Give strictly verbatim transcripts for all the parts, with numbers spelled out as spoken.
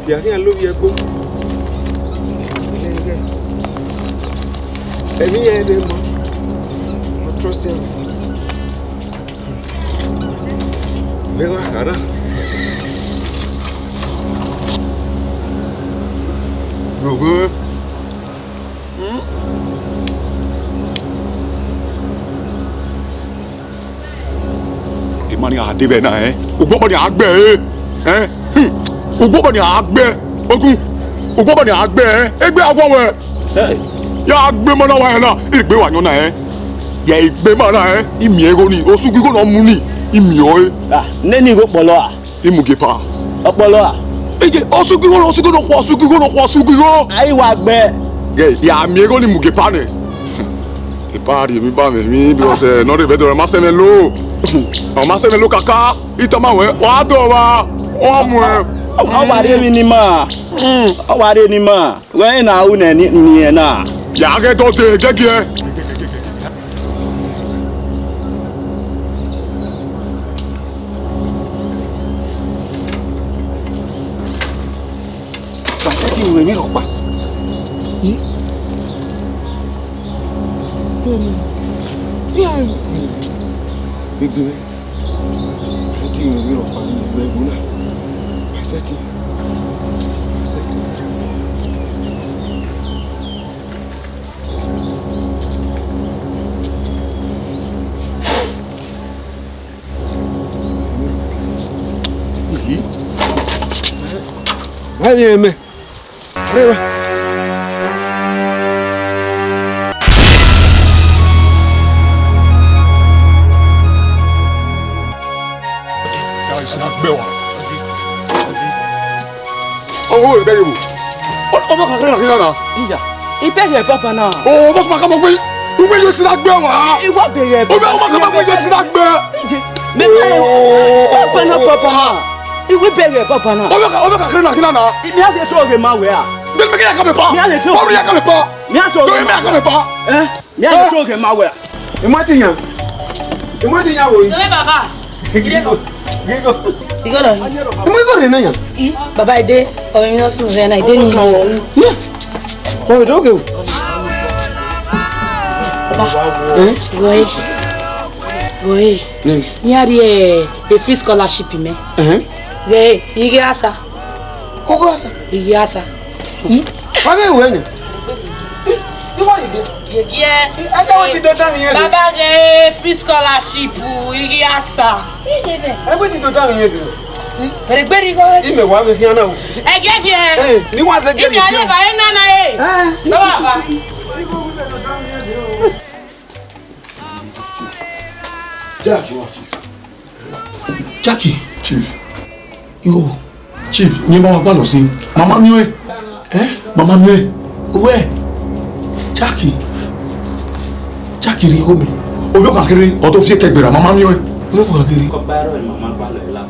Ya khian lovbiẹ ẹgbo. Ẹmwẹ iran vbe mọ, ọ trust him. Mẹ gha kha na. Roghe. Emwa ni a de vbe na, ẹn? Ugbọbọ ni a gbẹ, ẹn? Ẹn? Hmm. Ugbọbọ ni a gbẹ, Ogun. Ugbọbọ ni a gbẹ, ẹn? Egbe a wọ wẹ. Ya gbe ma na wa ẹn na, I gbe wa yọn na, ẹn? Ya gbe ma na, ẹn? I miẹn igho ni, osugu igho ne ọ mu ni, I miẹn ọre. Ah, nene igho kpọlọ a? Imugepa. Ọkpọlọ a? Ije, osugu igho, osugu igho, osugu igho, osugu igho. A i wa gbẹ. Ghe, ya miẹn igho ni Imugepa nẹ. Epa rhie emwi ba mwẹ emwi, because, eh, nọ rhe vbe ẹdẹ, ọ ma sẹ mwẹ lo. Ọ ma sẹ mwẹ lo kaka. I tama wẹ, wa dọ vba, wa mu ẹn. Ọ wa rhie emwi ni ma. Mm. Ọ wa rhie ni ma. Wẹ na ru nẹ ni, ni ẹn na. Ya ghẹ dọ dee, gẹgiẹ. Wa sẹtin ru emwi rhọkpa. Hmm? Hmm. Yeah. Gbegbe. Sẹtin ru emwi rhọkpa ni ru ẹvbo na. Wa sẹtin. Wa sẹtin. Wa vbe mẹ. Re wa. Guys, na gbẹ wa. Ọmọ wẹ bẹghe vbo? Ọ, ọmọ kakere na kina na. Iya, I bẹghe baba na. O, ọmọ sọ ma ka mọ fẹ. Uwẹ yo sina gbẹ wa. I wa bẹghe baba. Ọmọ, ọmọ ka mọ fẹ yo sina gbẹ. Iye, mẹ bẹghe baba na, baba na. I wa bẹghe baba na. Ọmọ ka, ọmọ kakere na kina na. Mi a de to ghe ma wẹ a. Then make ya come pa. Mi a de to. Ọmọ ya come pa. Mi a to. Then make ya come pa. Eh? Mi a to ghe ma wẹ. Imọ ti yan. Imọ ti yan wo. Dọwẹ baba. Gigo. Gigo. Gigo lọ. Imọ gigo rẹ na yan. I, baba ide, ọ mi no sun zẹ na ide ni. Ye. Baba do ge o. Baba. Eh? Wọe. Wọe. Yes. Ni a ri e free scholarship mẹ. Eh. Ghe, ighe asa. Koko asa. Ighe asa. Wa ghe wẹ ni. Iwa ighe. Ye gie. Ẹgbẹ́ wo ti do dá mi yẹn? Baba ghe free scholarship, ighe asa. Ẹgbẹ́ ti do dá mi yẹn bẹ̀rẹ̀. Bẹ̀rẹ̀ gbẹ̀rẹ̀ igho. Ime wa ghe khian na o. Ẹgẹgiẹ. Eh, ni wa se gẹ̀rẹ̀. Ime ale ba e nana e. Eh. Baba. Jack. Jackie. Chief. Yo. Chief, yẹn ma wa gbalọ sin. Mama miẹn ọẹn. Eh? Mama miẹn ọẹn. Uwẹ. Jackie. Jackie rhie igho mẹ. Ovbi ọkhan kherhe, ọ do fi ekẹ gberra, mama miẹn ọẹn. Ovbi ọkhan kherhe. Kọ ba ẹrọ mama gbalọ la.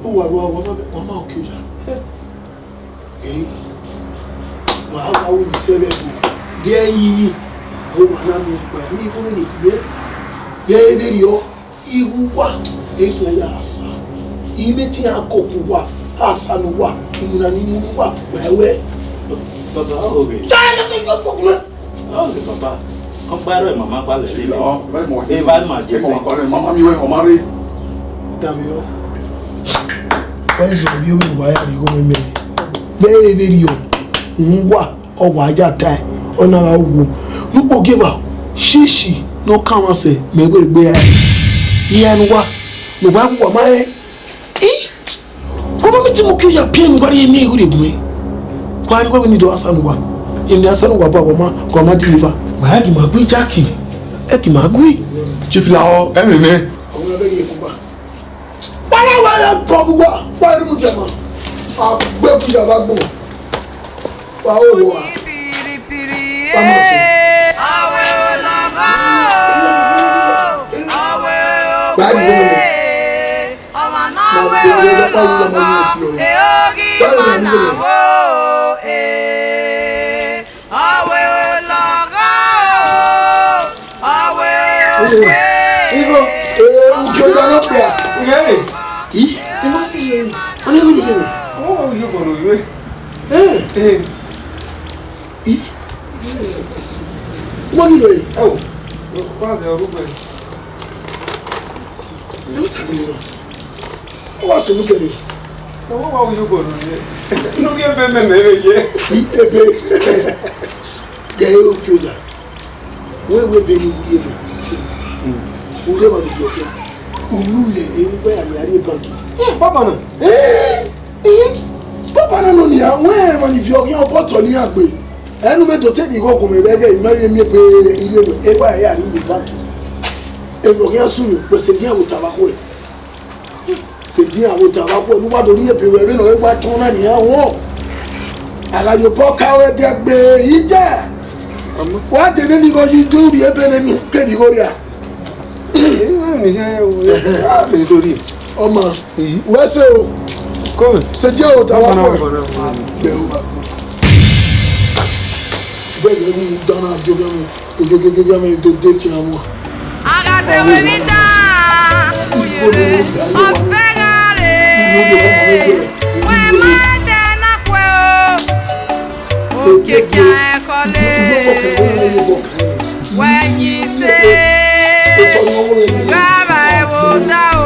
Uwa, uwa, uwa ma, uwa ma oke ya. Eh? Wa, wa wo mi sẹ vbe ẹvbo. Diẹ yi yi. Ọ wa na mu ọkpa, mi igho vbe ne ye. Vbe vbe rriọ. Igho uwa, e khian ya asa. Imẹ te iran koko uwa, asa ne uwa, iwinna ni mu ne uwa, wẹ wẹ. Baba, ọ ghe. Ta ya to to to. Ọ ghe, baba. Ọ gba ẹrọ mama gbalọ lele. Eva ma je. Mama miẹn ọẹn, ọ ma rre. Damiọ. Wẹ zọ vbe ovbi uwa ya rhie igho mẹ. Vbe vbe rriọ. Uwa. Ọ wa ya tae, ọ na gha wo. Ne ukpo gie evba, shishi ne ọ kan mwa sẹ, mẹ wẹ egbe ya. Iran ne uwa, ne uwa wu wa ma rẹn. I, kọmọ mi ti mu ke ya pian ne uwa rhie emiẹn igho rhie gu mwẹ. Wa rhie igho vbene I do asa ne uwa. Emwi asa ne uwa ba, wa ma, wa ma deliver. Wa ya gi ma gui Jackie. Ẹ gi ma gui. Chief Lahọ, ẹ mwẹ nẹ. Ọmọ ẹgbẹ́ yẹn kú pa. Baba wa ya bọ bu wa, wa ru mu diẹ ma. A gbe bu ya ba gbọn. Wa o wa. Wa ma sọ. Ba ni mo. Ma gbe bu ya ba wu ya ma ni o. Ba ni mo. Ọvbe olọgha o, ọvbe okwe. Igho, eh, ugie ọdọ ne ọ kpia. Ighe. I? Ima ni ye. Ọni igho ni ye. Oh, you go to you. Eh. Eh. I. Mo ni lo e. Oh. Wa de oru gbe. Ẹ ma ta mi nọ. Ọ wa sunu sẹ re. Ọ wa wu yo gọ nọ ye. Nu ye be me me ye. I ebe. Gẹ e o kio da. Wẹ wẹ be ni wuri ebe. Si. U de ma do fi ọkia. U nu le e ni gbe ya ni a ri bank. Eh, papa na. Eh, eh, papa na nọ nia, wẹ ma ni fi ọkia ọbọtọ ni a gbe. Ẹnu mẹ do te ni igho gun mẹ vbe ẹghẹ, I ma rẹn miẹn ebe ire wẹ, egba ẹre a rri ye bank. Emwi ọ khian sunu, wẹ sẹ dian vbe otọ vbe akhuẹ. Sẹ dian vbe otọ vbe akhuẹ, ne uwa do rhie ebe ruẹ vbene ọ re wa tọn na nian wọn. A gha ye obọ ka ruẹ dia gbe ija. Wa dene ni igho yi do rhie ebe ne ni kevbe igho ria. Ọma, wẹ sẹ o. Sẹ dian vbe otọ vbe akhuẹ. Gbẹ o ba. Bẹghe wu dan na dio gẹ mẹ. Gẹgẹgẹgẹ mẹ do de fian wọn. A gha zẹ wẹ vbe da, ọ fẹ gha re, wẹ ma ẹdẹ na khuẹ o, okiekia ẹkọ le, wẹ yin se, gha vba ẹvbo da o,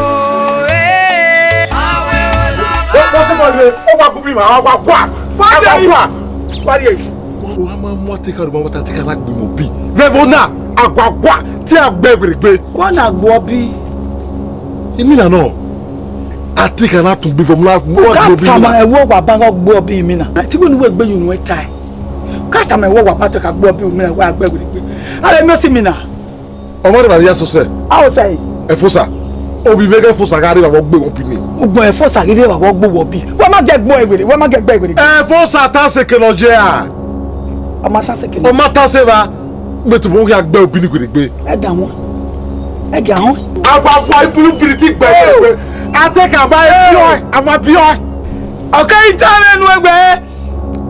eh. Wọ́n wọ́n sọ́kọ̀ ilé, ó wá gúbí màá wá wá. Wá dé yìí. Wá dé yìí. Wa ma mu Ateka ru ma wata Ateka na gbe mẹ obi. Vbe ẹvbo na, aguagua te a gbe werriegbe. Wa na gbe ọbi. Imina nọ. Ateka na tun gbe vbe mu na mu gbe obi. Ka tama ẹvbo wa ba gbe ọbi imina. Ti wẹ ne uwẹ gbe yunu ẹta. Ka tama ẹvbo wa ba Ateka gbe ọbi imina wa gbe werriegbe. Ave mẹ si imina. Ọmọ rẹ ma rhie asọsẹ. A o sẹ. Ẹfosa. Ovbi mwẹ ghe Ẹfosa gha rre vbe avbe ọgbe wọn bi ni. Ugbọn Ẹfosa ghi rre vbe avbe ọgbe wọ bi. Wa ma gẹ gbe ẹre werriegbe, wa ma gẹ gbe ẹre werriegbe. Ẹfosa ta sẹ kene ọ ye a. Ọ ma ta sẹ kene. Ọ ma ta sẹ evba. Mẹ tobọ khian gbe obi ni werriegbe. Ẹ ga wọn. Ẹ ga wọn. Agbagba ibulu biriti gbe werriegbe. Ateka ma bi ọe, a ma bi ọe. Ọ ke i ta mwẹ enu egbe.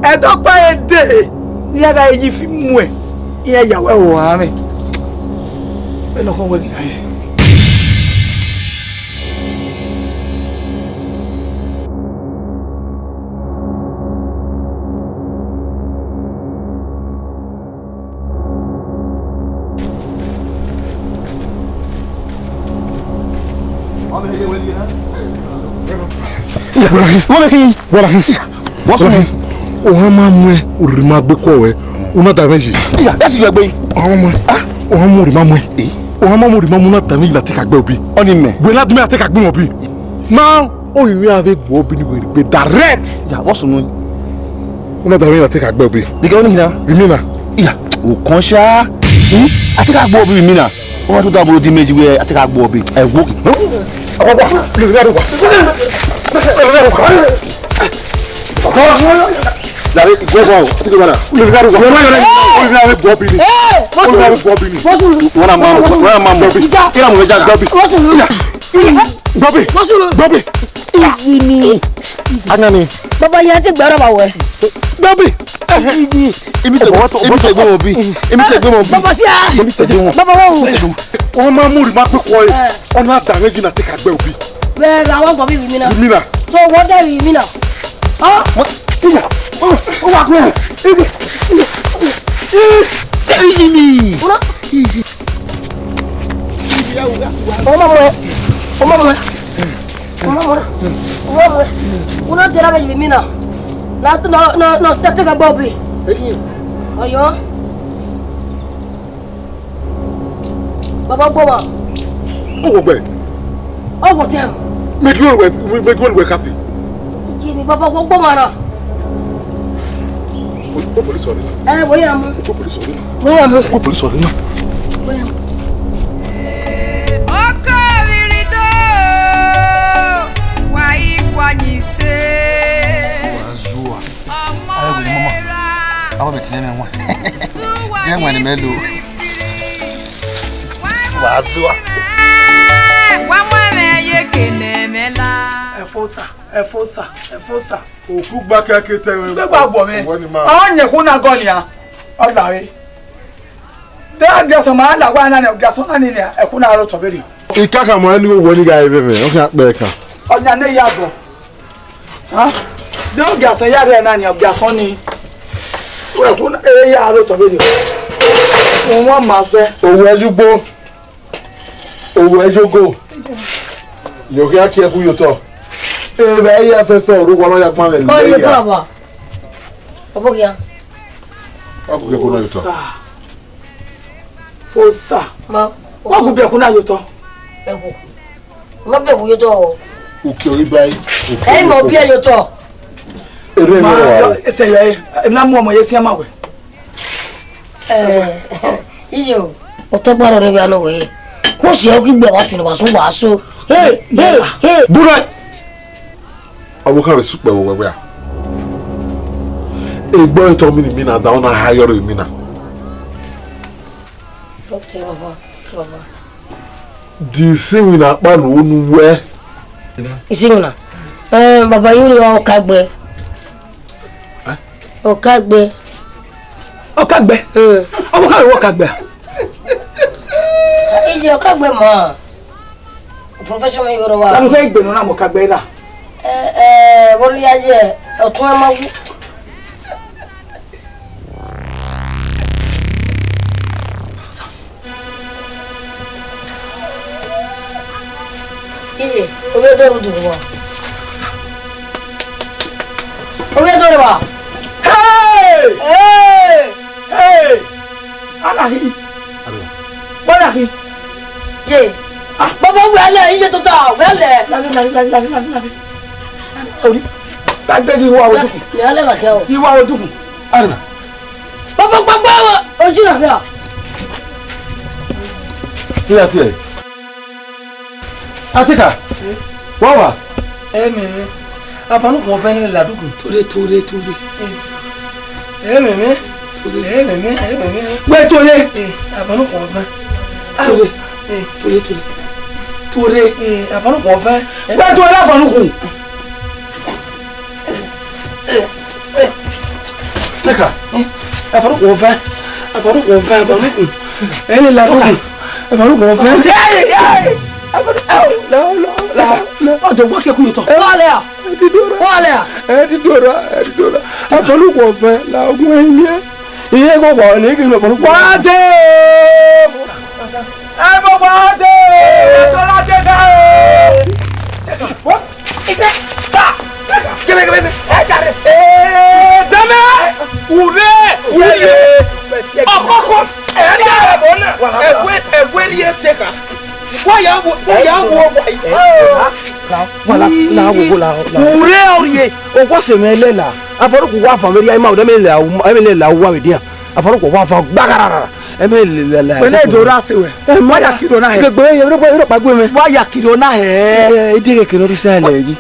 Ẹdọkpa re de, iran gha yi fi muẹn, iran ya wẹ hohan mwẹ. Vbene ọ khọn wẹ ghi gha rẹn. Wọ́n bẹ kí. Wọ́n bẹ kí. Wọ́n sùn. Ohan ma muẹn, u rhirhi ma gbe kọ wẹ, u na da mwẹ yi. Iya, that's your egbe. Ohan ma muẹn. Ah, ohan ma u rhirhi ma muẹn. Eh? Ohan ma muẹn, u rhirhi ma muẹn, u na da mwẹ yi na Ateka gbe obi. Ọni mẹ. Wẹ na da mwẹ Ateka gbe obi. Ma, o yi a vbe gbe obi ni werriegbe direct. Ya, what's going on? U na da mwẹ yi na Ateka gbe obi. Nigga, ọni na. Imina. Iya, o kọn sha. Hmm? Ateka gbe obi imina. Ọ wa do da bolo di meji wẹ Ateka gbe obi. Ẹ wo. Lele gha rugba. Lele gha rugba. Lare go go. Ateka gbe na. Lele gha rugba. Lele gha rugba obi ni. Lele gha rugba obi ni. Wọn na ma, wọn na ma mọ. Ira mo ja gbe obi. Gbe obi. Gbe obi. Easy ni. Anani. Baba ya te gbara ba wẹ. Gbe obi. Emi te, emi te gbe wọn bi. Emi te gbe wọn bi. Baba sia. Emi te gbe wọn. Baba wo. Wọn ma mu ri ma pe kọ e. Ọna da nge ji na Ateka gbe obi. Wẹ ra wọn gọ bi mi na. Mi na. So what do you mean now? Huh? What? Iya. O wa gbe. Ibi. Easy ni. Easy. Ọmọ mọ ẹ. Ọmọ mọ ẹ. Ọmọ mọ ẹ. Ọmọ mọ ẹ. Uno de ra mi mi na. Na na na na tete ga bobi. Eyin. Ọyọ. Baba gbọ wa. O wo gbe. O wo dem. Make you we, make you we kafi. Jini baba gbọ wa na. Ko police ọni. Eh, wo ya mu. Ko police ọni. Wo ya mu. Ko police ọni. Wo ya mu. Ọkọ riri do, wa ikwa ni se. Wa zua. Ọmọ rẹ ra. Awa bẹ tiẹ mẹ wọn. Zuwa. Yẹ wọn ni mẹ lo. Wa zua. Wa mu ẹmwẹ ye kene mẹ la. Ẹfosa, ẹfosa, ẹfosa. Oku gba kẹkẹ tẹ wẹ. Gbẹgbẹ agbọ mẹ. Ọ yẹn kó na gọ nia. Ọ la re. Te a gie asọn ma la wa na nẹ, gie asọn na ni nẹ, ẹkun na ro tọ vberriọ. I ka khama ẹn ne uwẹ ni gha re vbe mwẹ, ọ khian kpẹẹ kan. Ọyan ne ya gọ. Ha? De ogiasọn ya rre na nia, ogiasọn ni. Wẹ ku na, e ya aro tọ vberriọ. Wọn ma sẹ. Owu ẹyugbo, owu ẹyogo, yo khian kie ku yotọ. Evba ẹre ya fẹfẹ, orukhọ nọ ya gbẹn mwẹ. Ọ ye lele ya. Baba. Ọbokhian. Wa gu biẹku na yotọ. Fosa. Fosa. Ma. Wa gu biẹku na yotọ. Ẹwu. Ma biẹku yotọ. Uki ori bai. Ẹ ma biẹ yotọ. Ere ma ere wa. Yo, ese yo, e, e na mu ọmọ ye sian ma wẹ. Eh, iyo, otọ gbarọ ne vbe anọ wẹ. Ko si ọ ki gbe wa tunu wa so wa so. Hey, hey, hey. Bure. Ọvbokhan vbe sukpẹ vbe owẹwẹ a. Egbe ọre tọ mini mina da, ọ na ha yọrọ emwi na. Okay, baba. Okay, baba. Di isinmwi na kpa ne unu wẹ. Isinmwi na? Eh, baba, yuri ọkagbe. Ọkagbe. Ọkagbe? Mm. Ọvbokhan vbe wẹ ọkagbe a? Iye ọkagbe ma. Profession igho rọ wa. Lamukhẹ egbe ne ọ na mu ọkagbe ra. Eh, eh, vbọ rhia ye, ọtuẹn ma wu. Iye, ovbi ẹdẹ ru dughu wa. Ovbi ẹdẹ ru wa. Hey! Hey! Hey! Ana hi. Wẹ na hi. Ye. Ah, baba, wẹ lẹ, iye tota, wẹ lẹ. Lale, lale, lale, lale, lale, lale. Ori. Gbagbe ghi wa odukun. Mẹ, mẹ lẹ na kẹ o. Ghi wa odukun. Arena. Baba, gbagbe o, oji na kẹ o. Iya tie. Ateka. Wa wa. Ẹ mẹ mẹ. Afanukun ọvẹn ne la dugun. Tore, tore, tore. Ẹ mẹ mẹ. Ẹ mẹ mẹ, ẹ mẹ mẹ. Wẹ tore. Afanukun ọvẹn. Tore. Tore, tore. Tore. Afanukun ọvẹn. Wẹ tore afanukun. Teka. Afanukun ọvẹn. Afanukun ọvẹn, afanukun. Ẹ lẹ la dugun. Afanukun ọvẹn. Hey, hey. Afanukun. La, la, la, la. Ọdọ wa kẹ ku yotọ. Wa lẹ a. Ẹ ti do ra. Wa lẹ a. Ẹ ti do ra, ẹ ti do ra. Afanukun ọvẹn la gun ẹyin miẹn. Iye ko wa ne ke no afanukun. Wa de. Ẹ bọ wa de. Ẹ bọ wa de ka. Ike, ta! Gẹmẹ, gẹmẹ, gẹmẹ. Ẹ jàre. Ee, dẹmẹ! Ure! Ure! Ọkọkọ! Ẹ jàre bọ na! Ẹwẹ, ẹwẹ ri ete ka. Wa ya wo, wa ya wo, wa. Wala, la wo, la, la. Ure ọrhie, owa sẹ mwẹ lẹla. Afanukun wa fa vbe rhia ima, ọdẹ mẹ lẹla, ẹ mẹ lẹla uwa vbe dian. Afanukun wa fa gbagarara. Ẹ mẹ lẹla. Wẹ ne do ra sẹ wẹ. Ẹ ma wa ya kiro na hẹ. Gbegbe, ẹ rọ pa gbe mẹ. Wa ya kiro na hẹ. Ẹ, ẹ, ẹ dẹghe kiro ri sa lẹ yi.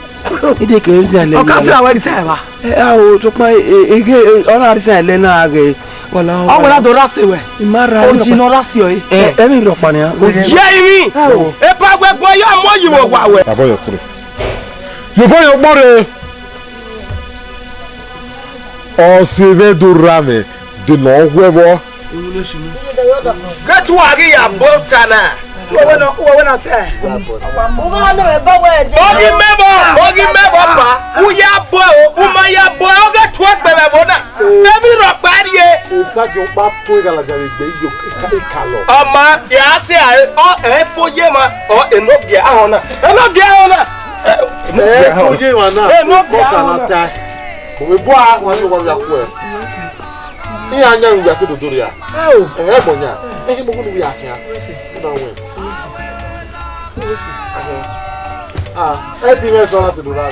Ẹ dẹghe kiro ri sa lẹ yi. Ọ ka sẹ wẹ ri sa wa. Ẹ, a o, sokpan, ẹ, ẹ, ẹ, ọ na ri sa lẹ na ghe. Wala, ọ wẹ na do ra sẹ wẹ. I ma ra. O ji nọ ra sẹ ọ. Ẹ, ẹ mi rọ pa nia. Ye imi. A o. E pa wẹ gbọ ya mo yi wo wa wẹ. Abọ yọ kure. Yo bọ yọ gbọ re. Ọ sẹ vbe do ra mwẹ, de ne ọ hu ẹvbo. Ghe te uwa ghi ya bọ ota na. Uwẹ wẹ nọ, uwẹ wẹ nọ sẹ. Oghi mẹ vbọ, oghi mẹ vbọ pa. U ya bọ o, u ma ya bọ, ọ ghe tuẹ kpẹ vbe ẹvbo na. Emwi rhọkpa rrie. Osagiẹn ọkpa to ighalaja vbe egbe iyo ekalọ. Ọ ma, ya sẹ a, ọ, ẹ fo ye ma, ọ, enọgiẹ ahọn na. Enọgiẹ ahọn na. Ẹ fo ye ma na. Enọgiẹ ahọn na. Mo vbe bua, wa ni wa ya kue. Iran yan wẹ ke dodo ria. Ẹhẹ, ẹgbọn yan. Ehi mo gu wẹ a khian. Na wẹ. Ah, ẹ ti mwẹ sọ na dodo ria.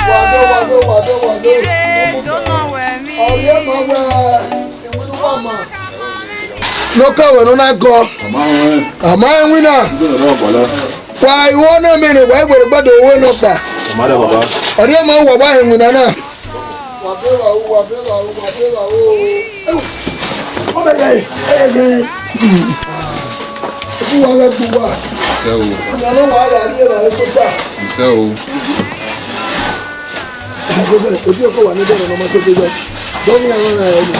Wado, wado, wado, wado. Ọrịa ma wẹ, iwinu wa ma. Nọka wẹ nọ na gọ. Ama ẹwin na. Wa iwọ na mẹ ne wa iwere gbẹdẹ owẹ nọkpa. Ọrịa ma wa wa ẹwin na na. Wa be wa o, wa be wa o, wa be wa o. Ọ bẹ gẹ, ẹ gẹ. Ebu wa wẹ gbu wa. Ẹ o. Ọmọ náà wà á yà rí ẹ̀rọ ẹ̀ sọ́jà. Ẹ o. Ojú ọkọ̀ wà níbẹ̀ lọ́nà ọmọ tó dé bẹ́ẹ̀. Dọ́ní àwọn ará ẹ̀ lò.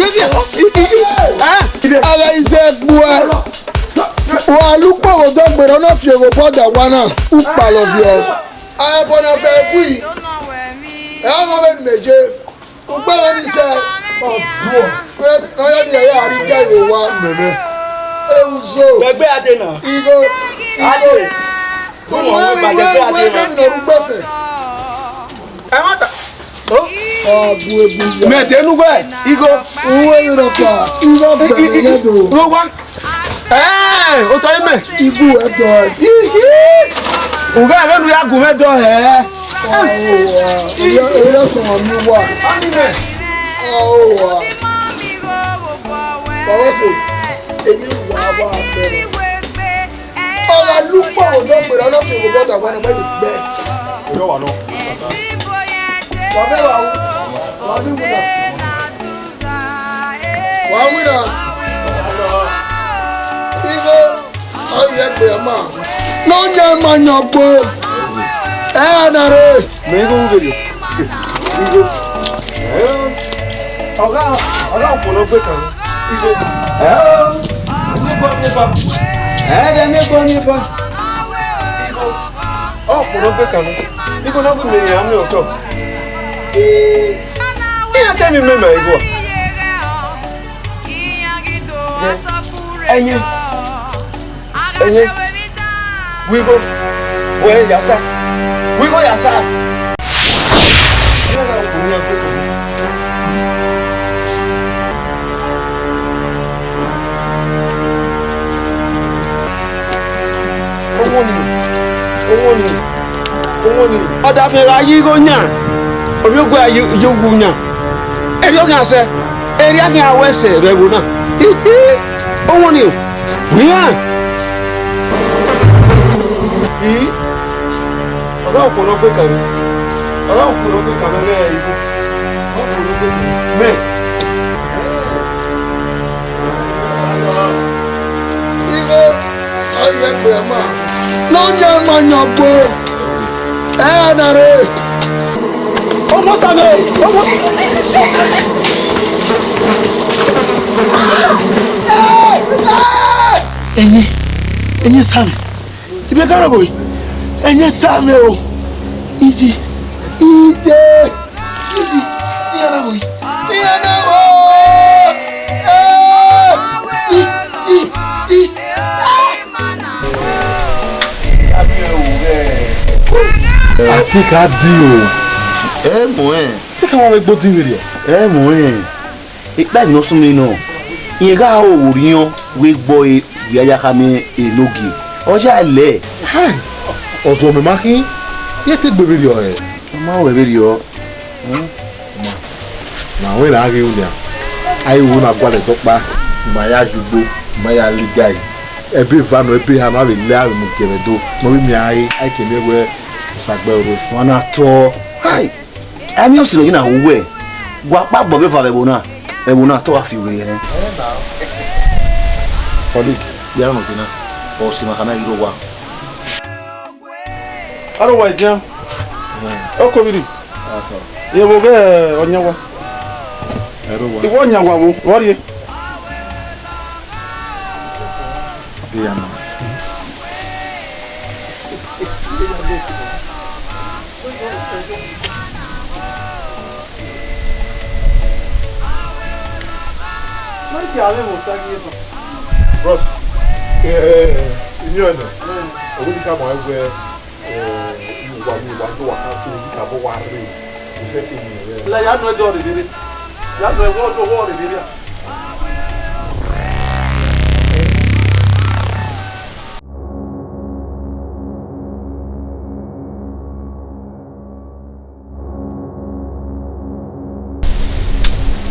Agha ize gbuẹ. Wa lu ukpọn vbe odọ gberra, ọ na fi ogho bọda wa na, u kpalọ viọ. Agbọn na fẹ gui. Ẹ ọmọ vbe ne je. Ukpẹvbe ni sẹ. Ọ duọ. Vbe ne ọ ya dia ya rri ga iwe wa. Mẹmẹ. Euzo. Gbẹgbẹ ade na. Igho. Ade. Uwẹ wẹ wẹ wẹ kẹmi nọ rugbe fẹ. Ẹ ma ta. Ọ bu ebu ya. Mẹ te nu wẹ. Igho. Uwẹ ni rọ pa. Igho gbẹmẹ yẹ do. Ro wa. Ẹ, otọ imẹ. Ibu ẹdọ. Ihi. Ugha ẹmwẹ nu ya gu mwẹ dọ hẹ. Oya, oya sọmọ mi wa. Ani mẹ. Owa. Baba se, ebi wa wa bẹrẹ. Ọ gha lu ukpọn vbe odọ gberra, ọ na fi obọ da wa na gba yi gbe. Oya wa nọ. Wa bẹ wa wu. Wa bi wu na. Wa winna. Igho, ọ yẹ gbe ma. Ne ọ yan ma yan gbo. Ẹ na rre. Mẹ igho u vberriọ. Igho. Ẹ, ọ gha, ọ gha okhuo ne ọ gbe kan. Igho. Ẹ, ne gbe ọnii eva. Ẹ, de ne gbe ọnii eva. Igho. Ọ okhuo ne ọ gbe kan. Igho ne ọ gbe mẹ yan mẹ otọ. Iran te emwi mẹ ma igho. Ẹyin, ẹyin, wẹ igho, wẹ ya sa, wẹ igho ya sa. Owọ ni, owọ ni, owọ ni. Ọdafẹn gha ye igho yan, ovbiogue gha ye, ye owu yan. Erriọ khian sẹ, erriọ khian wẹ sẹ vbe ẹvbo na. Hihi, owọ ni o, wian. I, ọ gha okhuo ne ọ gbe kan mwẹ. Ọ gha okhuo ne ọ gbe kan mwẹ ghẹ igho. Ọ gha okhuo ne ọ gbe kan mwẹ. Mẹ. Igho, ọ yẹ gbe ma. Ne ọ yan ma yan gbo. Ẹ na rre. Ọmọ Sami, ọmọ. Ẹyin, ẹyin Sami. Ibe ka rọgọ yi. Ẹyin Sami o. Iji, ije. Iji, iran na rọgọ yi. Iran na rọgọ. Eh, i, i, i. Afi ka di o. Ẹ mọ ẹ. Te ka wa vbe gbo di vberriọ. Ẹ mọ ẹ. Ekpa emwi ne ọ sunu nọ, rẹn gha ho vbe orhiọn vbe gbe ọre, wẹ ya ya khama enogie, ọ ya lẹ. Hai, ọzọ mẹ ma khin, iran te gbe vberriọ hẹ. Ọ ma ho vberriọ. Hmm? Na wẹ na ghe ru nian, a i ru na gualọ ẹdẹ ọkpa, ma ya ye ugbo, ma ya la igai, ẹbe eva nọ, ẹbe eha nọ, a vbe lẹ, a vbe mu gie mwẹ do, ne ọ vbe miẹn a re, a i ke miẹn wẹ Osa gbe ẹre ro. Ọmwa na tọ. Hai! Amiọnmwẹ ọse ne ọ ye na hu wẹ, wa kpa gbọ vbe eva vbe ẹvbo na, ẹvbo na te ọ gha fi werriẹ nẹ. Colleague, ya rọnmwẹ odẹ na, ọ sẹ ima khama ghi rre owa. Aro wa edian. Okoviri. Ye vbe ọghe ọyan wa. Ẹro wa. Iwọ ọyan wa vbo, vbọ rrie? Iya na. Bros, eh, eh, eh, imi ọnọ, ọwẹ ni ka ma wẹ, eh, uwa, uwa, uwa ka to, uwa ka bọ wa rre, uwa ke ni rre. La ya nọ ẹdẹ ọrẹrẹ, ya nọ ẹwọ ọdọ ọrẹrẹ.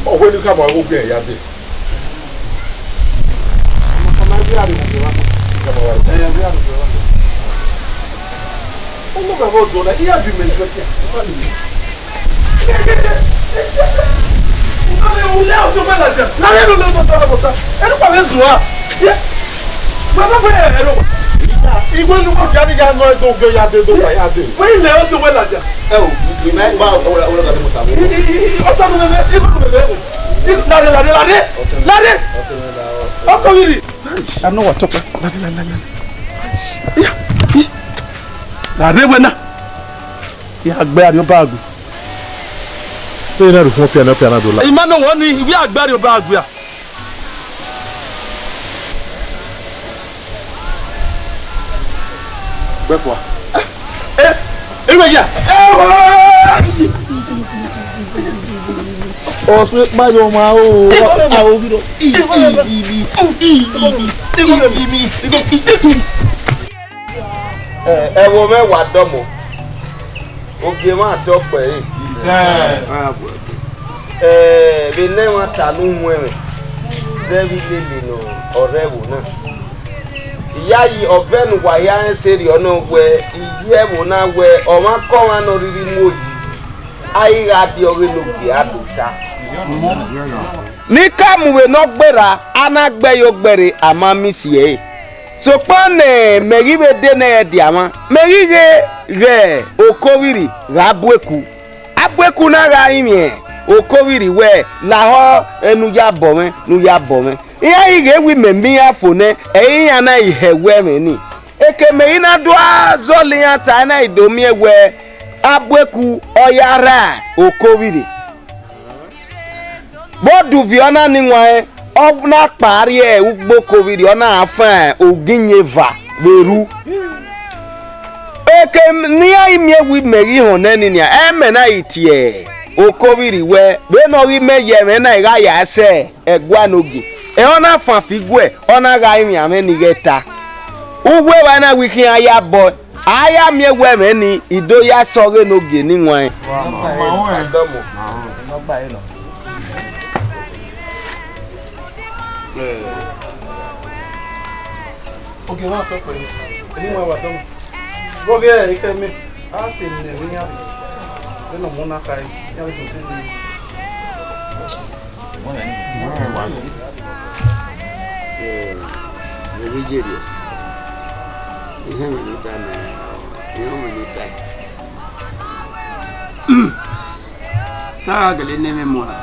Ọ wẹ ne I khama ọghe ogiẹn ya dee. Ọmọ kan ma ghi aro vbe evba. I khama ọghe aro. Ẹ, ghi aro vbe evba. Ọmọ kan vbe odọ na, iran bi mẹ nẹ kia. Ẹ, u lẹ ọtọ wẹ ladian. Ladian do lẹ ọtọ wẹ ladian. Ẹ, ne u kpa vbe zua. Ye. Wẹ ma fẹ ẹrọ. Igwe ne u ya ni ya nọ ẹdẹ ogiẹn ya dee, do ya dee. Wẹ i lẹ ọtọ wẹ ladian. Ẹ o, I ma gba ọwọrọ ọwọrọ gha ne mo ta vbe. I, i, i, ọsa nu mẹmẹ, igho nu mẹmẹ ẹvbo. I, lare, lare, lare, lare. Ọkọ ghi rri. Anọ wa tọkpa. Lare, lare, lare, lare. Ya, i. Lare wẹ na. Ya gbe Arriọba gbe. Te na ru fun piano, piano do la. I ma nọ wọ ni, I wi a gbe Arriọba gbe a. Gbẹfua. Eh, eh, ya. Ọsẹ kpayọ ma o. Ẹ, ẹ wo mwẹ wa dọmọ. Ogie mwa dọkpẹ ẹre. Ẹ, vbe ne ẹmwata ne u huẹn mwẹ, zẹ vbe I lele ne ọ rre ẹvbo na. Iyayi, ọ vẹ ne uwa hia rẹn sẹrriọ nọ wẹẹ, I ye ẹvbo na wẹẹ, ọmwaikọmwa ne ọ rhirhi mu oyi, a i gha die ọghe ne ogie a do ta. Ne I ka mu vbe ne ọ gberra, a na gbe ẹre ogbẹre, a ma miss ẹre. Sokpan ne mẹ ghi vbe de nẹ ẹdia mwa, mẹ ghi ghe ghẹ Okovbiri gha bu eku. A bu eku na gha rinmwian Okovbiri wẹẹ, lahọ ẹre ne u ya bọ mwẹ, ne u ya bọ mwẹ. Iran ghi ghe wẹẹ mẹ miẹn iran fo nẹ, ẹ i re iran na i hẹ ẹwẹ mwẹ nii. Eke mẹ i na do a zọlọ iran ta, na i do miẹn wẹẹ, a bu eku ọ ya rra Okovbiri. Vbe oduvbi ọna ni wan, ọ na kpa rrie ugbo Okovbiri, ọ na fan ogiyin eva vbe ru. Eke ne iran i miẹn wẹẹ mẹ ghi họn nẹ nii nian, ẹ mẹ na i tie Okovbiri wẹẹ, vbene ọ ghi mẹ ye ẹmwẹ na, I gha ya sẹ ẹguae ne ogie. Ẹ, ọ na fan fi guẹ, ọ na gha rinmwian mwẹ ne I ghẹ ta. Uwu evba na wẹẹ I khian ya bọ, a ya miẹn wẹẹ ẹmwẹ nii, I do ya sẹ ọghe ne ogie ni wan. Ogie mwa tọ kpẹre, eni mwa wa tọ. Vbe ọ ghi ẹre ekhẹ mẹ, a te ne emwi iran rre, vbene ọ mu na kha ẹre, iran vbe do sẹ emwi. Mẹ ghi ye rriọ, ihe mwẹ ne u ta mẹ, ihe mwẹ ne u ta. Te a gha gele ne mwẹ mu ra?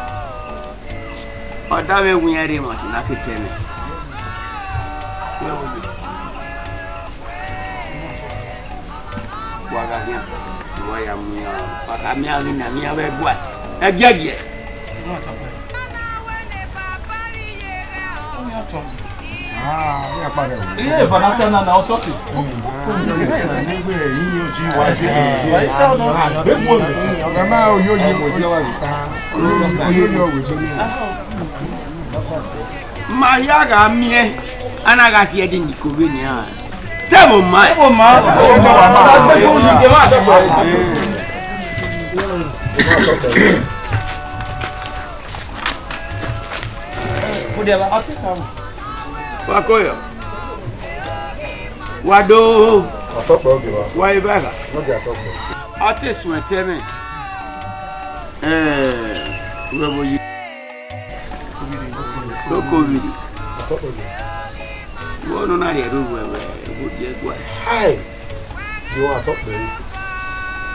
Ọ da mwẹ wẹẹ iran rre emwa si na ke tẹ mwẹ. Wa gha khian, wa ya mu iran, wa ka miẹn ghi na miẹn vbe ẹguae. Ẹgiẹgiẹ. Iye Vanessa na na ọsọsi. Ma hia gha miẹn, a na gha si ẹdẹ ni ko vbenian. Te ẹvbo ma. Ẹvbo ma. Wa kọ yọ. Wa do. Ọtọkpẹ oge wa. Wa eva gha. Ọ te suẹn tẹ mwẹ. Ẹ, wẹ vbo yi. Okovbiri. Wẹ ọnọ na rhie ẹre ruẹ, wẹ, wẹ, wẹ, wẹ. Hai! Yo, atọ kpẹre.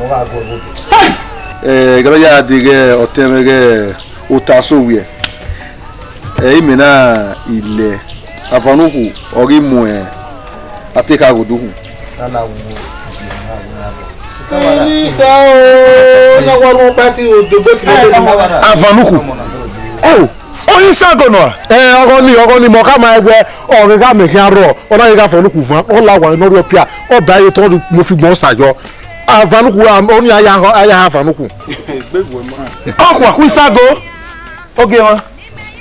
Hey! Eh, gha ya deghẹ ọtẹn mwẹ ghẹ ota so wiẹ. Eh, imẹ na ilẹ, Avanuku ọ ghi mu atekha gho dukhun. Ida o, na wa rhunmwuda te odogbe kilo. Avanuku. Oh, ọ ghi sago nọ. Eh, ọghọ ni, ọghọ ni, mẹ ọ khama ẹn wẹẹ, ọ ghe gha mẹ khian rrọọ, ọ na ghe gha Avanuku van, ọ la owa ne ọ rri ọpia, ọ ba ẹre otọ mu fi gbọn Osa yọ. Avanuku, ọni a ya, a ya ha Avanuku. Ọ khua, khu isago. Ogie mwa.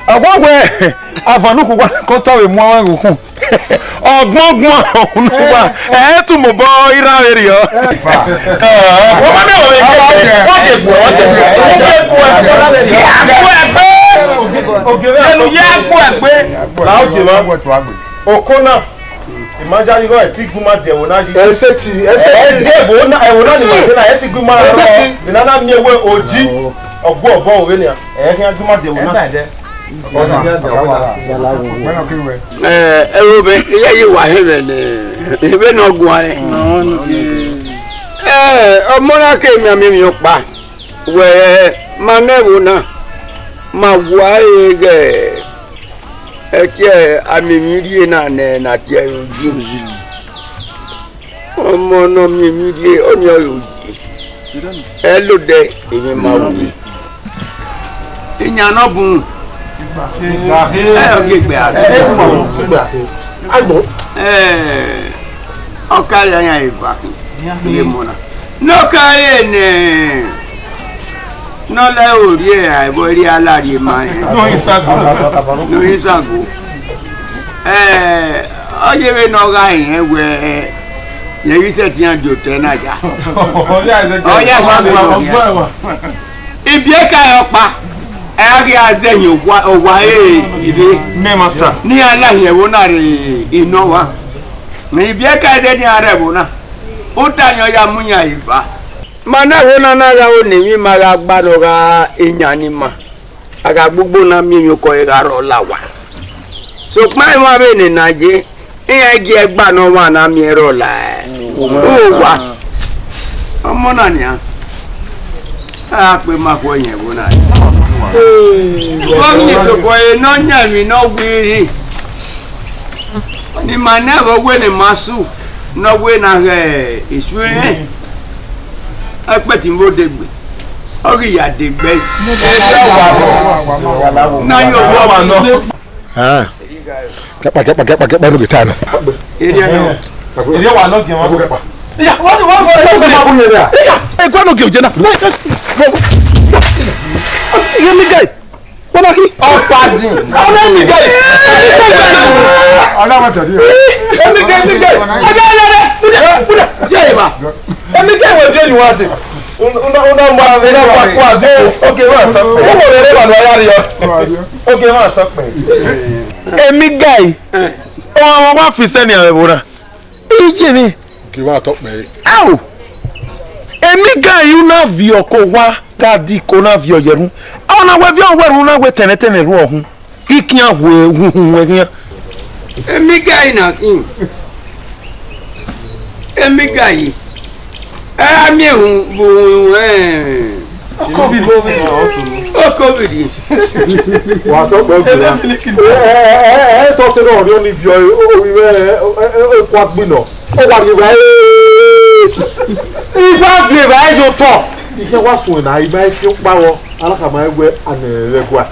Ọ wa wẹẹ, Avanuku wa ke otọ vbe mu avbe ẹghẹ ukhun. Ọgbọngbọn unu wa, ẹ i tu mobọ i rra vberriọ. Wọ́n máa bẹ̀rẹ̀ wọ́n kẹ̀kẹ́, wọ́n jẹ gbọ́, wọ́n jẹ gbọ́, wọ́n jẹ gbọ́ ẹgbẹ́. Ẹnu yẹ gbọ́ ẹgbẹ́. La ó jẹ wá. Oko náà, ìmájà yìí rọ ẹ̀ tí gún máa jẹ ẹ̀wò náà yìí. Ẹ ṣe ti, ẹ ṣe ti. Ẹ jẹ ẹ̀wò náà, ẹ̀wò náà ni màá jẹ náà, ẹ tí gún máa rọ. Ẹ ṣe ti. Ìnáná mi ewé òjì, ọgbọ ọgbọ òwe ni à. Ẹ kí á gún máa jẹ ẹ̀wò náà. Ẹ, ẹrọ mẹ, iye yi wa hẹ vbe nẹ, ebe ne ọ guan rẹ. Ẹ, ọmọ na ke mianmian emwi ọkpa, wẹ ma nẹ ẹvbo na, ma wa ẹre ghẹ ẹkiẹ amiẹn emwi rhie na nẹ ne a tie ẹre oyi. Ọmọ ne ọ miẹn emwi rhie, ọnii ọre oyi. Ẹ lodẹ emwi ma ru. Iyan ne ọ bun. Ẹ ọ ghi gbe a. Ẹ, ọ ka rhie iran eva khin. Ye mọ na. Ne ọ ka rhie nẹ, ne ọ lẹ ore ẹre, ẹvbo rhie a la rhie ma rẹn. Ne ọ ghi sago. Ne ọ ghi sago. Ẹ, ọ ye vbene ọ gha rẹn wẹẹ, rẹn ghi sẹtin ya die otọ na ya. Ọ ya gha vbe nọ khian. Ibiẹka ọkpa, ẹ gha ghi a zẹ hin owa, owa ẹre ivbi. Mẹ ma ta. Ne iran la hin ẹvbo na rre inọ ọmwa. Ibiẹka ẹdẹ ne iran rre ẹvbo na. Uta ni ọ ya mu iran eva. Ma na ẹvbo na na gha ro ne emwi ma gha gba ne ọ gha iyan ni ma. A gha gbogbo na miẹn emwiokọ ẹre gha rrọọ la owa. Sokpan emwa vbene na ye, iran gie ẹgba ne ọmwa na miẹn rrọọ la owa. Ọmọ na nian, a kpe ma khuẹ yẹn ẹvbo na. Gọọmenti tobọ ẹre ne ọ yan emwi ne ọ wiri. Ne ima nẹ vbe ọ wẹ ne ima su, ne ọ wẹ na ghẹ esu irẹn, ẹkpẹtin vbe odegbe, ọ ghi ya degbe. Na yo vbe ọ Ah. Kẹkpa, kẹkpa, kẹkpa, kẹkpa, no get time. Erriọ nọ. Erriọ wa nọ giẹn wa. Kẹkpa. Iya, wa, wa, wa, wa, wa, wa. Iya, e gua no giẹn je na. Iye mi gai. Wọ́n máa kí. Ọ̀pá dín. Ọ̀nà mi gai. Ọ̀nà mi gai. Èmi gai, èmi gai. Ọ̀dà, ọ̀dà, ọ̀dà. Múdà, múdà. Jẹ́ ìbá. Èmi gai wẹ̀ bí èyí wá dé. Una, una ma, una ma kú àdìpọ̀. Oke, ma tọ pẹ. Ó wọ̀ rere ma lọ ya rí ọ. Oke, ma tọ pẹ. Èmi gai. Ọmọ wa fi sẹ́ni àwẹ̀ wò na. Iye mi. Oke, ma tọ pẹ. Ao. Èmi gai, una viọ ko wa, ga di ko na viọ yẹ ru. Ọna wẹ viọ wẹ ru na wẹ tẹnẹtẹnẹ ru ọhun. Ikian hu ehunhun wẹ khian. Emigai na khin. Emigai. Ẹ ra miẹn ehunhun vbe ohunmwu ẹn. Covid. Covid. Covid. Wa sọ pé ó gbìnà. Ẹ, ẹ, ẹ, ẹ, ẹ, tọ́ sí náà ni ó ní ibi ọ, ó, ó, ẹ, ẹ, ẹ, ẹ, kó agbìnà. Ó wà ní ìwà ẹ. Ìgbà gbé ìwà ẹ yóò tọ̀. Ìjẹ́ wá sùn ìnà ìgbà ẹ fi ó pàwọ̀. Alákàmá ẹ wẹ àmì rẹ̀ gua.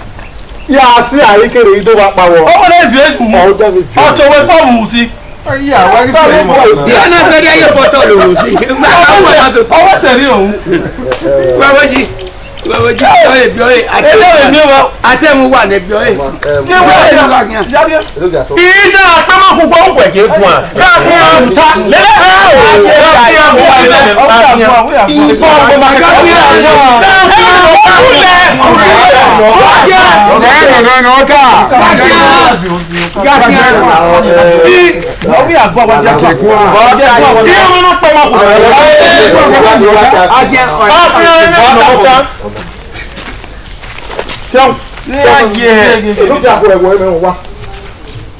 Ya si a i kere i do vba kpa vbọ. Ọmọ ne viọ egu mu. Ọ da vbe viọ. Ọtọ wẹ kpọ mu si. Iya, wa ghi tẹ̀lé mọ. Ọmọ tẹ̀lé òun. Wẹ wo ji. Wẹ wo ji. Ọyẹ bi ọyẹ. Ẹ lẹ́wọ̀n mi wọ. Atẹ́mu wà ní bi ọyẹ. Ina akama kugbo ukwe ke guan.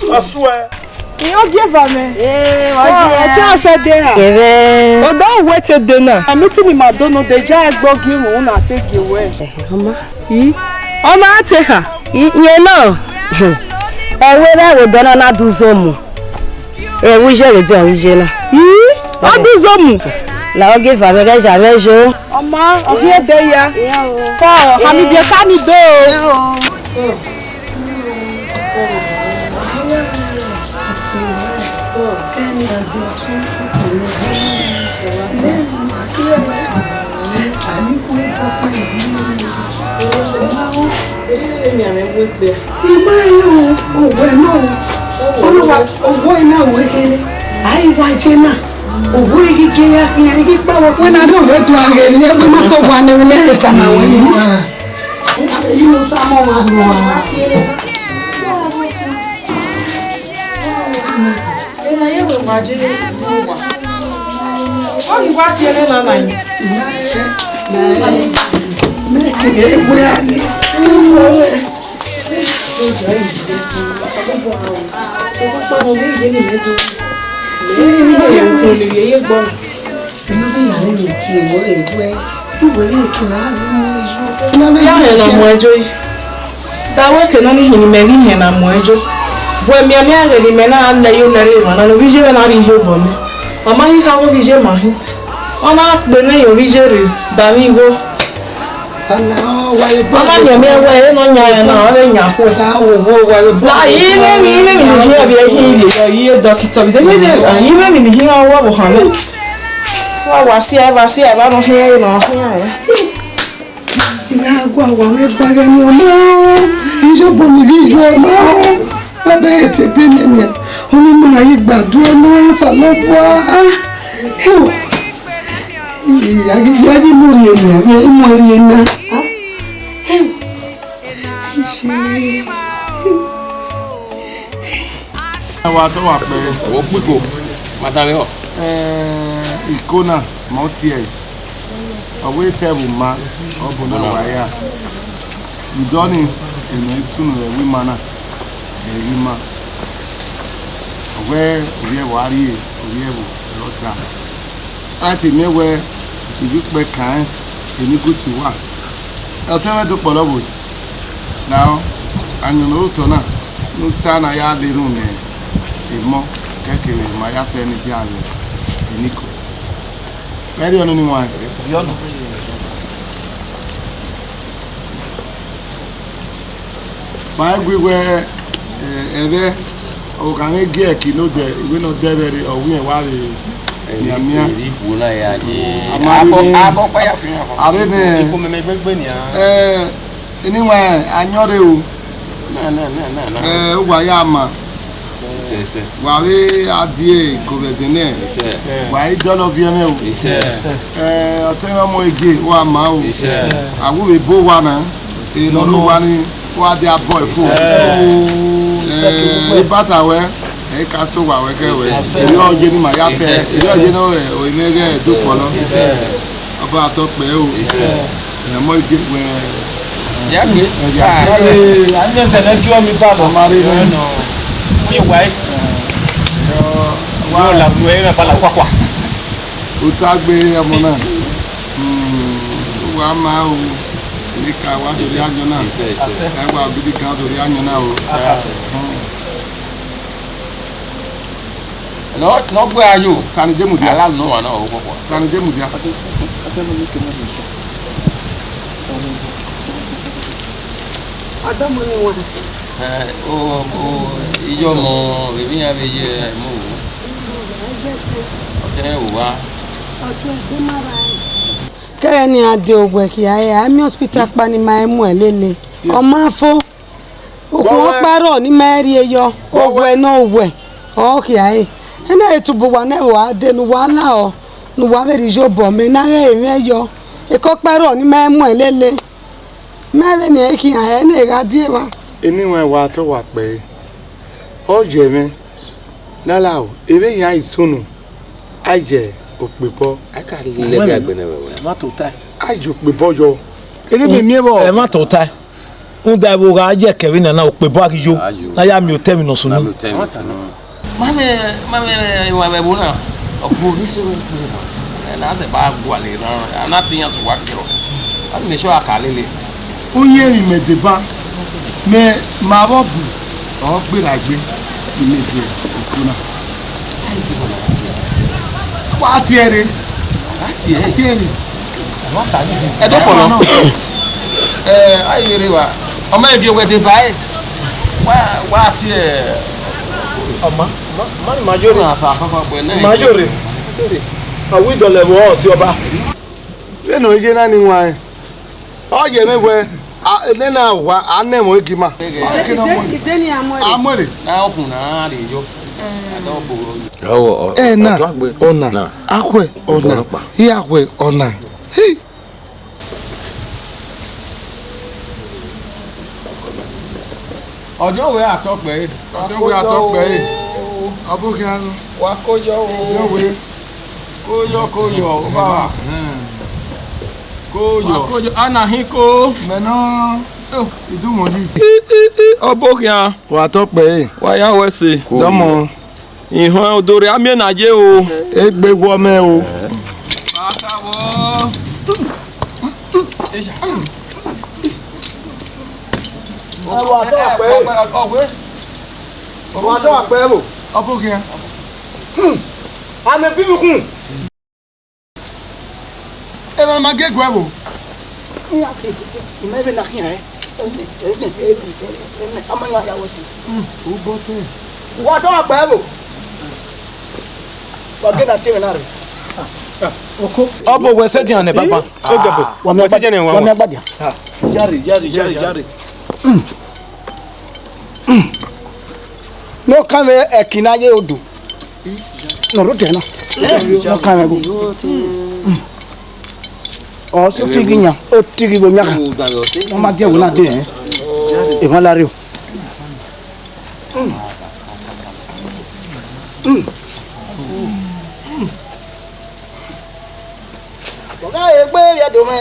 I swear. Iran gie eva mwẹ. Ee, wa gie. Ẹtin ọsẹ de ha. Kẹrẹ. Odọ wẹ te de na. Amiti ni ma do no de ja ẹgbẹ ogie mu na te gie wẹ. Ọma. I. Ọma te kha. I, iye nọ. Ẹvbo erha ẹvbo odọ na na du zọ mu. Ẹvbo iye vbe de ọvbo iye na. I. Ọ du zọ mu. La ogie eva mwẹ ghẹ ya mwẹ yo. Ọma, ọ ghi ẹdẹ ya. Fọ, hamibiẹ ka ni do. Ima yo, owẹ nọ. Olúwa, owó iná òwe kéré. Àìwá jẹ náà. Owó igi kẹyà kẹyà igi pàwọ pé náà dùn wẹ́ẹ́ dùn àgẹ̀ ní ẹgbẹ́ má sọ wà ní ilé ìta náà wẹ́ẹ́ nù. Èyí ló tá mọ́ wa nù wá. Ena ye wẹ wa je wa. Ọ ghi wa si ẹre na na yi. Mẹ kele egbe a ni. Eno vbe ya rẹn tie wẹ egbe, iwẹ rẹn ke na rre mu eyo. Ya hẹn na mu ẹjo yi. Da wẹ ke nọ ni hin ne imẹ ghi hẹn na mu ẹjo. Wẹ mianmian ẹghẹ ne imẹ na lẹ yo nẹ rre emwa na ne ovbi iye mwẹ na rrie obọ nẹ. Ọ ma ghi kha vbe ovbi iye ma hin. Ọ na kpe mwẹ ye ovbi iye rre, da mwẹ igho. Ọ na mianmian wẹ ẹ nọ yan ẹn na, ọ vbe yan khuẹ. La, imẹ emwi, imẹ emwi ne I hin, ọ vbe hin rhie, ọ ye dọkitọ vbe de, imẹ emwi ne I hin, ọ wẹ ọvbokhan mwẹ. Wa, wa sia, wa sia, evba nọ khian, nọ khian. I gha gua wa mwẹ gba ghẹ ne ọ ma, iyobọ ni ghi yo ọ ma, ọ bẹghe te de nene, ọ ni ma ghi gbadua na, Osanobua. Ah, hell. Ii, a ghi, a ghi mu rhie na, a ghi mu rhie na. Ah, hell. Ishi. Ẹ wa tọ wa kpẹ. Ẹvbo kpiko, ma tama ẹhọ. Eh, iko na, ma tie ẹre. Ọ wẹ te ẹvbo ma, ọ bu na wa ya. Udọ nii, emwi sunu vbe ẹvbo ima na, vbe ẹvbo ima. Ọ wẹ ovbi ẹvbo a rrie, ovbi ẹvbo ẹre ọ ta. A te miẹn wẹ ivbi ukpẹ kan rẹn, eni guti uwa. Ọtẹn mwẹ do kpọlọ vbo? Lahọ, ayọn ne ọ rre otọ na, ne u sa na ya le erhunmwu ne emọ, kẹkẹ vbe ma ya sẹ ne dia vbe enikọ. Vbe ẹrriọ nọ eni waẹn? Ma i gui wẹ, eh, ẹvbo ọvbokhan mwẹ gie ẹki ne odẹ, iwẹ ne ọ dẹ vbe rre, ọ wẹ irẹn wa vbe mianmian. A ma rre nẹ, a rre nẹ, eh, eni waẹn, ayọn rre o. Eh, uwa ya ma. Wa vbe a die ikovbẹdẹ nẹ, wa i dọlọ viẹ mwẹ o. Eh, ọtẹn mwẹ ọmọ Ege, uwa ma o. A wu vbe bo uwa na, e nọ rre uwa ni, uwa dia bọ fo. Eh, ibata wẹ, ẹ i ka sẹ owa wẹ kẹ wẹ. Erriọ ye ne ima ya fẹ, erriọ ye ne ore mwẹ ghẹ do kpọlọ. Ọba atọ kpẹ o. Ẹ mọ ige wẹ. Ya gbe. A miẹn sẹ ne gie ọmọ iba bọ. Ọma rre nẹ. Uye wa e. Wa la bu ẹ na bala kwakwa. U ta gbe ọmọ na. Hmm, wa ma o. Eni ka wa do rhie ayọn na. Ẹ wa gidi kan do rhie ayọn na o. Hmm. Nọ, nọ gbe ayo. Sani je mudia. Ala nọ wa na o kọkọ. Sani je mudia. Adọmọ ni wa. Eh, o, o, iyọmọ, vbe emwi iran vbe ye mu o. Ọtẹn uwa. Kẹghẹ ne iran de owẹ khia ẹre, a miẹn hospital kpa ne ima mu ẹn lele. Ọ ma fo. Ukhun ọkpa rrọọ ne ima rhie yọ, owẹ ne owẹ, ọ khia ẹre. Ena etubu wa ne ẹvbo a dee ne uwa la ọ, ne uwa vbe rhie iyobọ mẹ ne a ghẹ re mwẹ yọ. Ekọkpa rrọọ ne ima mu ẹn lele. Mẹ vbe ne ẹ i khian ẹre ne gha die evba. Eni wẹ wa tọ wa kpẹre. Ọ ye mwẹ, lala o, evbe iran i sunu, a ye okpebọ. A ka lele ẹgbẹ ne wẹ wẹ. Ẹ ma tota. A ye okpebọ yọ. Ene mẹ miẹn vbọ? Ẹ ma tota. Rhunmwuda ẹvbo gha ye ẹkẹ vbe nana, okpebọ a ghi yo. A yo. Ne a ya miẹn otọ ẹmwẹ ne ọ sunu. Na miẹn otọ ẹmwẹ. Ma mẹ, ma mẹ, iwan vbe ẹvbo na, ọ bu ghi sẹ vbe ẹvbo na. Ẹ na sẹ ba gualọ erhan, a na te iran sẹ owa kerọ. A ghi make sure a ka lele. Uyẹnrẹn mẹ deba, mẹ ma vbe ọbu, ọ gberra egbe, imẹ die oko na. Wa tie ẹre. A tie ẹre. A tie ẹre. Ẹdọkpọlọ. Ẹ, a i vbe rre wa. Ọ ma viọ wẹ deba ẹre. Wa, wa tie. Ọ ma, ma, ma, ma yore. Ma yore. A wi dọlọ ẹvbo ọse ọba. Vbene ọ ye na ni wan. Ọ ye mwẹ wẹ, a, nena wa, a nẹ ẹmwẹ egi ma. Ide, ide ni a mu ẹre. A mu ẹre. Na okun na rre yọ. Ẹ na, ọna, akhwẹ, ọna, iyakhwẹ, ọna. Hi. Ọjọ wẹ atọ kpẹre. Ọjọ wẹ atọ kpẹre. Ọ bọ khian. Wa ko yọ o. Ọjọ wẹ. Ko yọ, ko yọ, ọba. Ko yọ. Wa ko yọ, a na hin ko. Mẹ nọ. Idumwẹn yi. I, i, i, ọ bọ khian. Wa tọ kpẹre. Wa ya wẹ ẹse. Dọmọ. Ihọn odorre a miẹn na ye o. Egbe wọ mẹ o. Bata wọ. Wa tọ kpẹre. Wa tọ kpẹre o. Ọ bọ khian. Amẹ bi mi kun. Emwa ma gie guẹ vbo? Imẹ vbe na khian ẹre. Ọmọ iran ya wẹ ẹse. U bọ tẹ. Wa tọ akpa ẹvbo. Wa gie na tie mwẹ na rre. Ọ bu wẹ sẹ dian nẹ baba. Ogbẹbo. Wa mẹ wẹ sẹ dian nẹ wa. Wa mẹ agbadian. Yare, yare, yare, yare. Ne ọ kan vbe ẹki na ye odu. Ne ọ rre odẹ na. Ne ọ kan vbe ẹvbo. Ọ si otighi yan, otighi vbe oyan khan. Ọ ma gie ẹvbo na dee, emwa la rre o. Ọ gha re egbe vbe ẹdẹ mwẹ.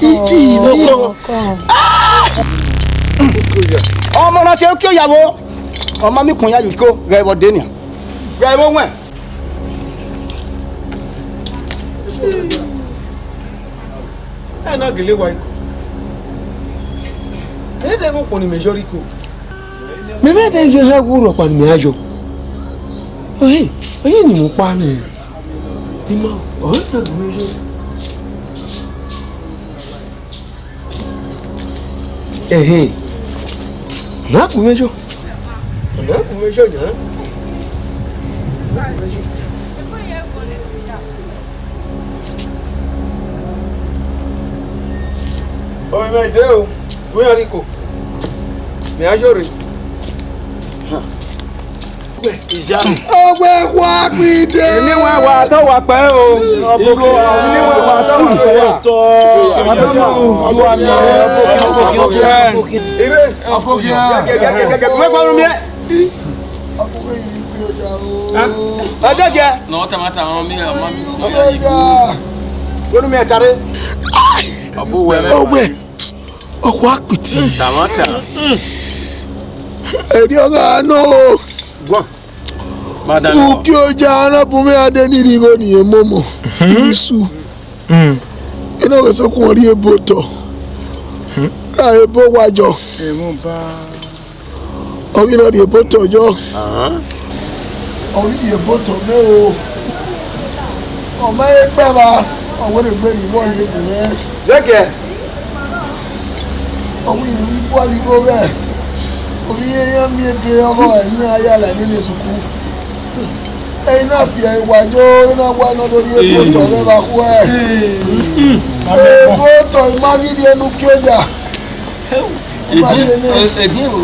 Iji ni. Ọmọ na tie uki oya vbo? Ọ ma miẹn ukpọn ya ye iko, ghẹ vbe ọdẹ nian. Ghẹ vbe owẹn. Ẹ na gele wa iko. Ẹ dẹ vbe ukpọn ne imẹ yọ rre iko. Mẹ mwẹ dẹ ye hẹ wu rhọkpa ne imẹ ra yọ. Ọhẹ, ọhẹ ne imẹ kpa nẹ. Ima, ọhẹ na gele yọ. Ẹhẹn. Ọna gu mwẹ yọ. Ọna gu mwẹ yọ yan. Ọmọ mẹ dee o, wẹ iran rhie iko, mẹ a yo rre. Ọwẹ wa kpite. Eni wẹ wa tọ wa kpẹ o. Eni wẹ wa tọ wa kpẹ. Ire. Wẹ gba unu miẹn. Ọdẹgiẹ. Nọ tamata ọmọ mi, ọmọ mi. Unu miẹn tare. Ọwẹ. Ọwẹ akpiti. Tamata. Ẹdẹ ọgha nọ. Guan. Madam. Uki oja na bu mwẹ ade ni rhie igho ni emomo. Isu. Ina wẹ sokun ọ rhie ebo otọ. Ra ebo wa jọ. Ọ ghi na rhie ebo otọ yọ. Ọ ghi rhie ebo otọ nẹ o. Ọ ma he gbe vba, ọ wẹ ne egbe rhie igho rhie gu mwẹ. Zẹkẹ. Ọ wẹ irẹn vbe igualọ igho ghẹ. Ọ vbe irẹn iran miẹn ebe ọghọ ẹre ne iran ya la nene sukuru. Ẹre I na fi ẹre wa yo, I na wa nọ do rhie ebo otọ vbe evba khuẹ. Ebo otọ I ma ghi rhie ne uki oja. Edian vbe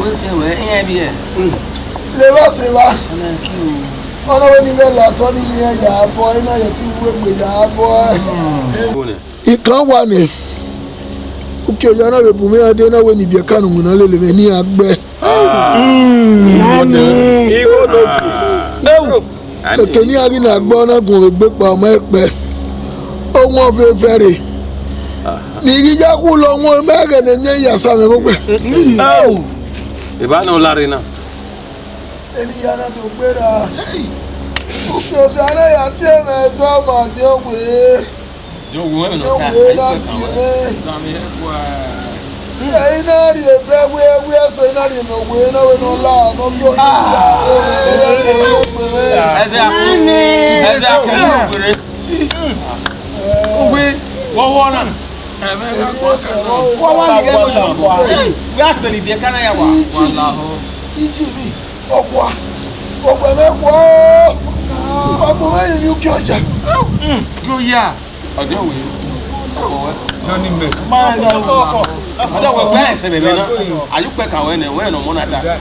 iran vbiẹ. Levba sẹ evba. Ọna wẹ ne I ghẹ la otọ ni ne iran ya bọ, I na ye ẹtin uwu egbe ya bọ. I kan wa nẹ, uki oya na vbe bu mwẹ iran dee na wẹ ne ibiẹka ne uwinna lele mwẹ ne iran gbe. Eke ne iran ghi na gbe ọna gun vbe egbe kpa ọ ma ẹkpẹ. Owẹn ọvbe vẹrhe ne I ghi ya khulo wọn, mẹ ghẹ ne ẹyẹn ya sa mwẹ vbe okpẹ. Eba ne ọ larre na. Eni ya na do gberra. Uki oya na ya tie mwẹ zọ ma die owe. Die owe na tie mwẹ. Ẹ, I na rhie ebe ẹwe, ẹwe ẹsọ, I na rhie ne owe na wẹ ne ọ la, ne ọ gbe oyi dia. Ẹzẹ akun, ẹzẹ akun ne owe rre. Uwe, wọ wọ na. Wọ wa ni ghẹ wẹ a kpẹlẹ ibiẹka na ya wa. Iji mi, ọkua, ọkua ẹmwẹ kua, ọkua ẹmwẹ yi ni uki oja. Yo ya. Ọdẹ wẹ. Ọdẹ wẹ, wẹ ẹsẹ vbe na. Ayu kpẹ ka wẹ nẹ, wẹ nọ mọ na da.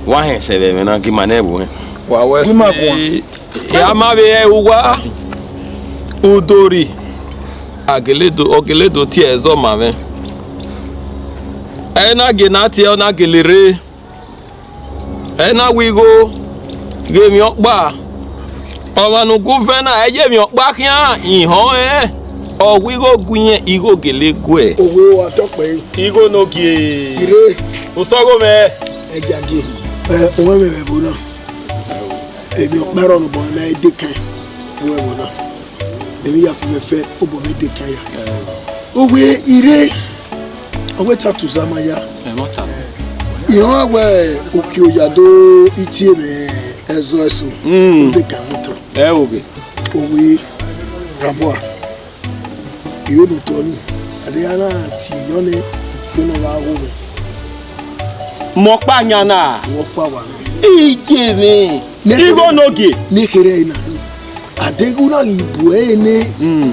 Wa hẹn ẹsẹ vbe na, gi ma nẹ vbo hẹn. Wa wẹ si. Ya ma vbe hẹ uwa, udori, a gele do, ọ gele do tie ẹzọ ma mwẹ. Ẹ na gie na tie, ọ na gele rre. Ẹ na wẹ igho ghe emwi ọkpa, ọmwa ne u gu vẹn na, ẹ ye emwi ọkpa khian ihọn rẹn, ọ wẹ igho gu irẹn, igho gele guẹ. Owe wa tọkpẹ. Igho ne ogie. Ire. Usọgho mwẹ. Ẹ gia gie. Ẹ, owẹn mwẹ vbe ẹvbo na. Emwi ọkpa rrọọ ne obọ mwẹ na i dekẹn vbe ẹvbo na. Emwi ya fi mwẹ fẹ obọ mwẹ dekẹn ya. Owe ire, ọ wẹ ta tuzama ya. Ẹ, ma ta. Iran wẹ uki oya do itie mwẹ ẹzọ ẹso. Mm. Dekẹn mu tọ. Ẹ, oge. Owe, rabua. Iyo ne otọ ni, a deghẹ a na tie yọ nẹ, vbene ọ gha gho mwẹ. Mẹ ọkpa yan na. Mẹ ọkpa wa nọ. Iye mwẹ. Igho ne ogie. Ne kherhe ẹre na. A deghẹ u na ghi bu ẹre nẹ, mm,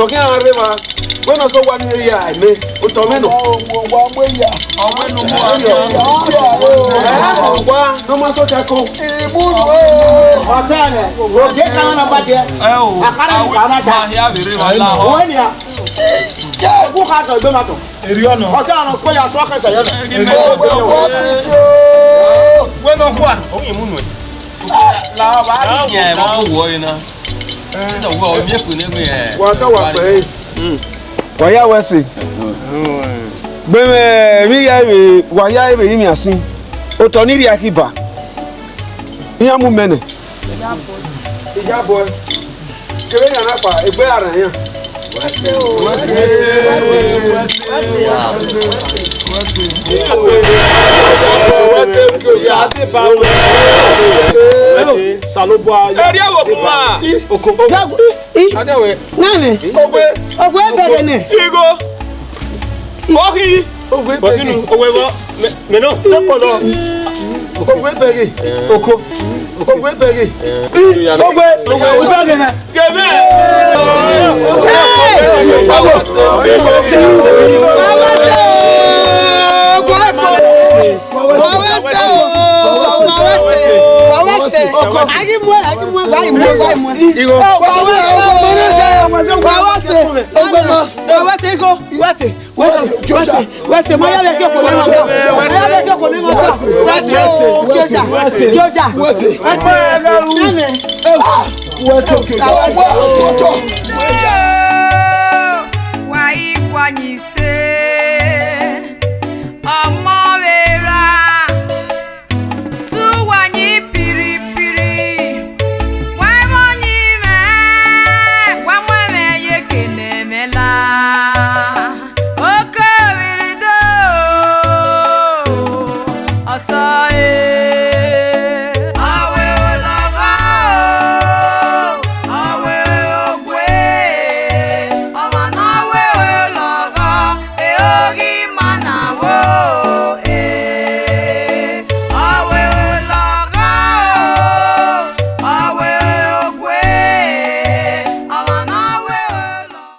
Sọ khian rre evba. Wẹ nọ sẹ owa ni ya ẹmẹ, otọ mwẹ nọ. Ọmọ wa mu ya. Ọmọ nu mu ya. Ya, ya, o. Ẹ, ọmọ wa, ne ọ ma sọ tako. Imunu, e. Ọtẹn nẹ, ogie ka na ba jẹ. Ẹ o. Akara ni ka na ta. Ma hia vbe rre evba la. Owẹ nia. Ku kha tọ egbe ma tọ. Eri ọnọ. Ọtẹn nọ ko ya sọ kẹsẹ yọ nẹ. Eri ọnọ. Wẹ nọ khua. Oyin mu nu. La ba ri yan ẹmọ ko wọ ena. Sisa wẹ ọ miẹn kpe ne gbe ẹ. Wa ta wa kpẹ. Wa ya wẹ ẹse. Gbe mwẹ vbe ya vbe wa ya vbe yi mwian sin. Otọ ni rhia ki ba. Iran mu mẹ nẹ. Iyabọ. Kevbe yan na kpa egbe a rhan iran. Osanobua. Erriọ vbe okun ma. Oko. Dọgbu. I. Adé wẹ. Nani. Ogbe. Ogbe bẹghe nẹ. Igho. Ohi. Ogbe bẹghe. Bọsinu, ogbe vọ? Mẹ, mẹ nọ. Tẹpọlọ. Ogbe bẹghe. Oko. Ogbe bẹghe. Ogbe. Ogbe bẹghe nẹ. Gẹmẹ. Igho. Igho. Wẹsẹ, wẹsẹ, wẹsẹ, ma ya vbe ẹgbẹ okhuo ne ma tọ. Ma ya vbe ẹgbẹ okhuo ne ma tọ. Wẹsẹ, o, Gioja, Gioja. Wẹsẹ, wẹsẹ, Gioja. Wa i gua yin sẹ.